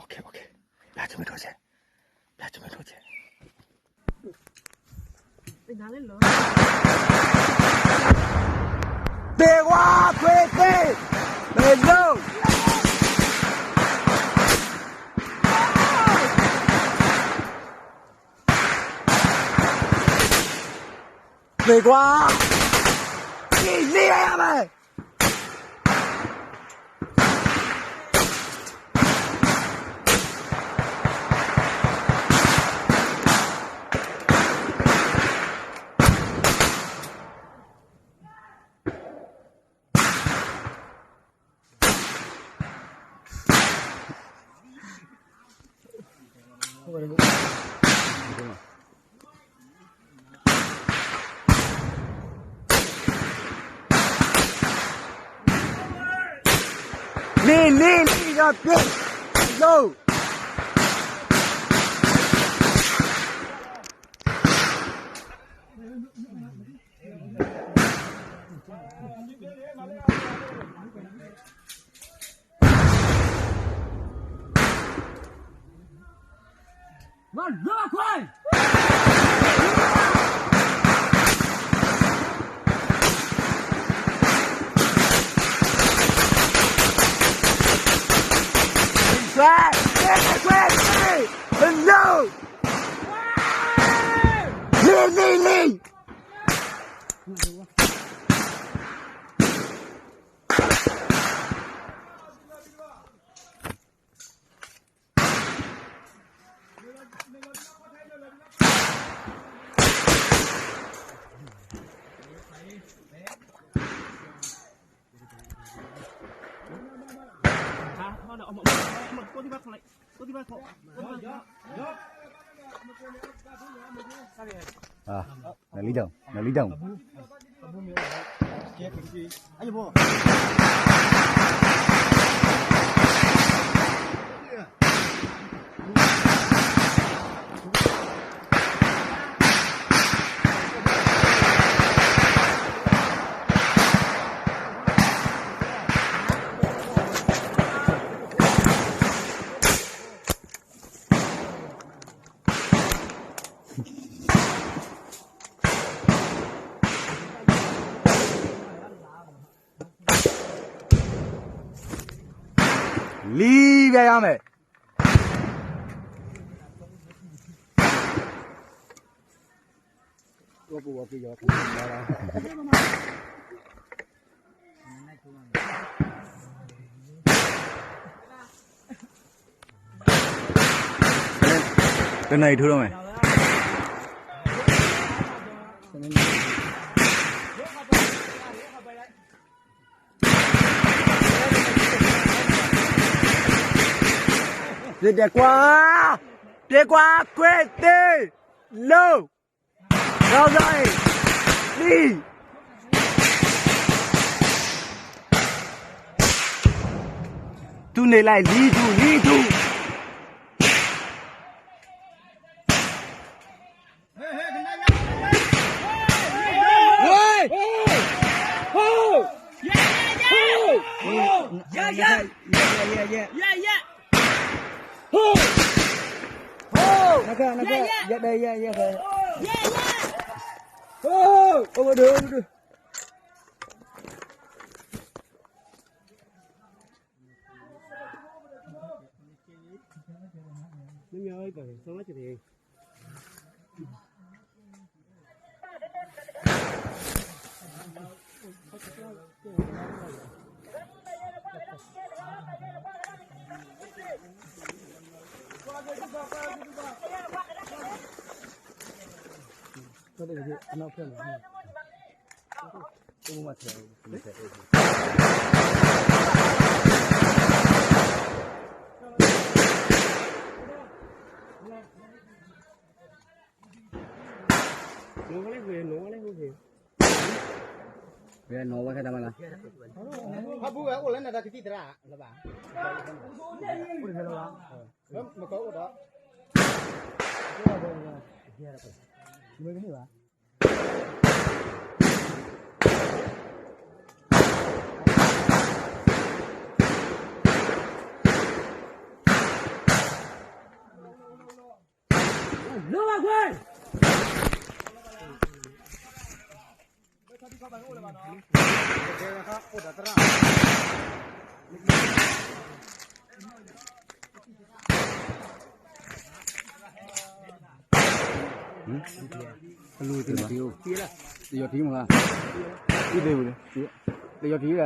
OK OK，ဘျါကမ့ၢ်ထိၣ်ဆဲး, ဘျါကမ့ၢ်ထိၣ်ဆဲး. သ့ၣ်ဝါခွ့သ့ၣ်, မ့ၢ်ဒိၣ်, သ့ၣ်ဝါ, လံလံအယၤမ့ၢ် လံလံလံ ဒီးပျဲ, လီၤ. လံလံလံ. နလံဒိၣ်, နလံဒိၣ်. လံ ဘၣ်ယၤမဲာ်. တနံၤအံၤထူထီၣ်မဲာ်. သ့ၣ်ဒဲးကွၢ်, ဒဲးကွၢ်ခွဲးသ့ၣ်, လီၤ, ဒီးလီၤအံၤ, လံ. တူၢ်န့ၢ်လၢလံထူၣ် လံထူၣ်. ယဲ, ယဲ, ယဲ, ဟိ, ဟိ, နက, နက, ယဲ, ယဲ, ယဲ, ယဲ, ယဲ, ဟိ, အိၣ်ဝဲဒၣ်, အိၣ်ဝဲဒၣ်. Wia no wa ka da ma la. Habu ga o la na da kiti tra la ba. Ma ka o da. Mwe ni ba. Hello, thank you. တယီၤထံမလား, အံၤဒ့ဘူးလံ, တယီၤထံလၢ,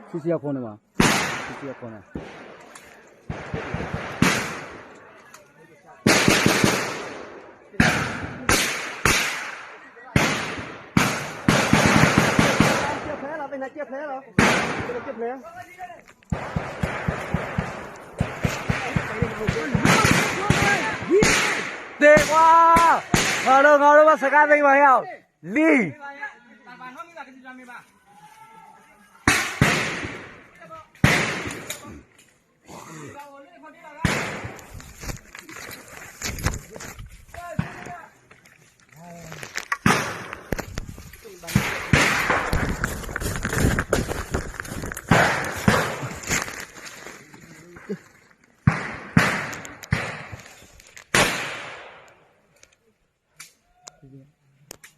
ဆူစံအခိၣ်န့ၣ်မး, ဆူစံအခိၣ်န့ၣ်. တဲကွၢ်, ငါတို့, ငါတို့ဘၣ်စကါသ့ၣ် ဘၣ်ဟဲအီၤ, လံ.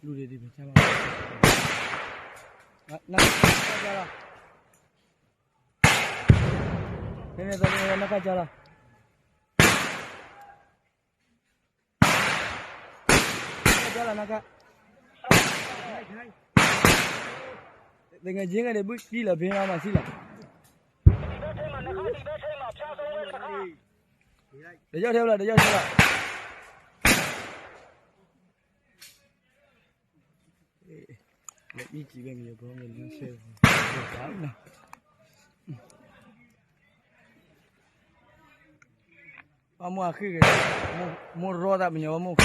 လူတွေဒီမှာချပါ, နကကြလီၤ, နကကြလီၤ, နကကြလီၤ, နက, တငယ်ချင်းကလေးဘူး ပြီးလီၤ ဘင်းမဆီလီၤ. တယောက်ထဲလား, တယောက်ထဲလား. လက်ကြီးပဲ ငယ်ဘုန်းငယ်လင်းဆဲ, အမိၢ်အဃိဂ့ၤ, မိၢ်ရီသးပညီ မိၢ်ဃိ,